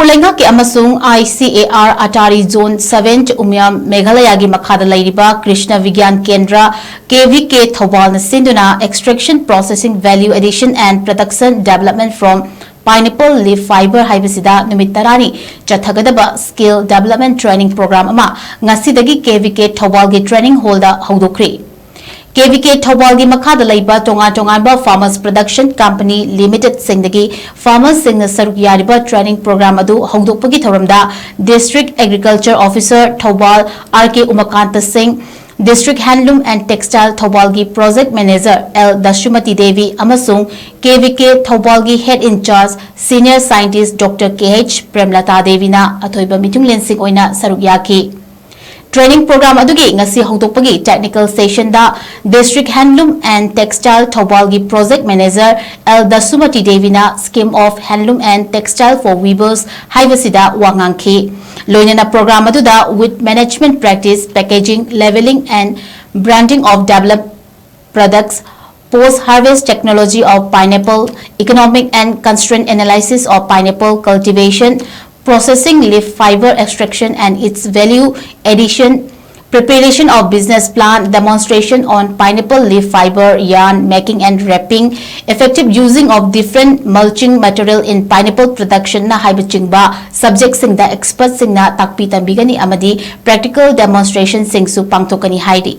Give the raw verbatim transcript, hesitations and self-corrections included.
ꯃꯅꯤꯄꯨꯔ ꯂꯩꯉꯥꯛꯀꯤ ꯑꯃꯁꯨꯡ I C A R Attari Zone seven Umiam Meghalaya ꯒꯤ ꯃꯈꯥꯗ ꯂꯩꯔꯤꯕ ꯀ꯭ꯔꯤꯁꯅ ꯕꯤꯒ꯭ꯌꯥꯟ ꯀꯦꯟꯗ꯭ꯔ, K V K, ꯊꯧꯕꯥꯜꯅ ꯁꯤꯟꯗꯨꯅ Extraction Processing Value Addition and Production Development from Pineapple Leaf Fiber ꯍꯥꯏꯕꯁꯤꯗ ꯅꯨꯃꯤꯠ ꯇꯔꯥꯅꯤ ꯆꯠꯊꯒꯗꯕ Skill Development Training Program ꯑꯃ ꯉꯁꯤꯗꯒꯤ K V K ꯊꯧꯕꯥꯜꯒꯤ Training Hall ꯗ ꯍꯧꯗꯣꯛꯈ꯭ꯔꯤ꯫ K V K ꯊꯧꯕꯥꯜꯒꯤ ꯃꯈꯥꯗ ꯂꯩꯕ ꯇꯣꯉꯥꯟ ꯇꯣꯉꯥꯟꯕ Farmers Production Company Limited ꯁꯤꯡꯗꯒꯤ farmers ꯁꯤꯡꯅ ꯁꯔꯨꯛ ꯌꯥꯔꯤꯕ training program ꯑꯗꯨ ꯍꯧꯗꯣꯛꯄꯒꯤ ꯊꯧꯔꯝꯗ District Agriculture Officer Thoubal R K ꯎꯃꯥꯀꯥꯟꯇ ꯁꯤꯡ, District Handloom and Textile ꯊꯧꯕꯥꯜꯒꯤ Project Manager L ꯗꯁꯨꯃꯇꯤ Devi ꯑꯃꯁꯨꯡ K V K ꯊꯧꯕꯥꯜꯒꯤ Head in Charge Senior Scientist Doctor K H ꯄ꯭ꯔꯦꯝꯂꯇꯥ ꯗꯦꯕꯤꯅ ꯑꯊꯣꯏꯕ ꯃꯤꯊꯨꯡꯂꯦꯟꯁꯤꯡ ꯑꯣꯏꯅ ꯁꯔꯨꯛ ꯌꯥꯈꯤ꯫ Training program ꯑꯗꯨꯒꯤ ꯉꯁꯤ ꯍꯧꯗꯣꯛꯄꯒꯤ technical session the District Handloom and Textile ꯊꯧꯕꯥꯜꯒꯤ Project Manager L ꯗꯁꯨꯃꯇꯤ ꯗꯦꯕꯤꯅ Scheme of Handloom and Textile for Weavers ꯍꯥꯏꯕꯁꯤꯗ ꯋꯥ ꯉꯥꯡꯈꯤ꯫ ꯂꯣꯏꯅꯅ program ꯑꯗꯨꯗ Weed Management Practice, Packaging, Labelling and Branding of Developed Products, Post Harvest Technology of Pineapple, Economic and Constraint Analysis of Pineapple Cultivation, Processing Leaf Fiber Extraction and its Value Addition, Preparation of Business Plan, Demonstration on Pineapple Leaf Fiber, Yarn Making and Wrapping, Effective Using of Different Mulching Material in Pineapple Production ꯅ ꯍꯥꯏꯕꯆꯤꯡꯕ subject ꯁꯤꯡꯗ expert ꯁꯤꯡꯅ ꯇꯥꯛꯄꯤ ꯇꯝꯕꯤꯒꯅꯤ ꯑꯃꯗꯤ practical demonstration ꯁꯤꯡꯁꯨ ꯄꯥꯡꯊꯣꯛꯀꯅꯤ ꯍꯥꯏꯔꯤ꯫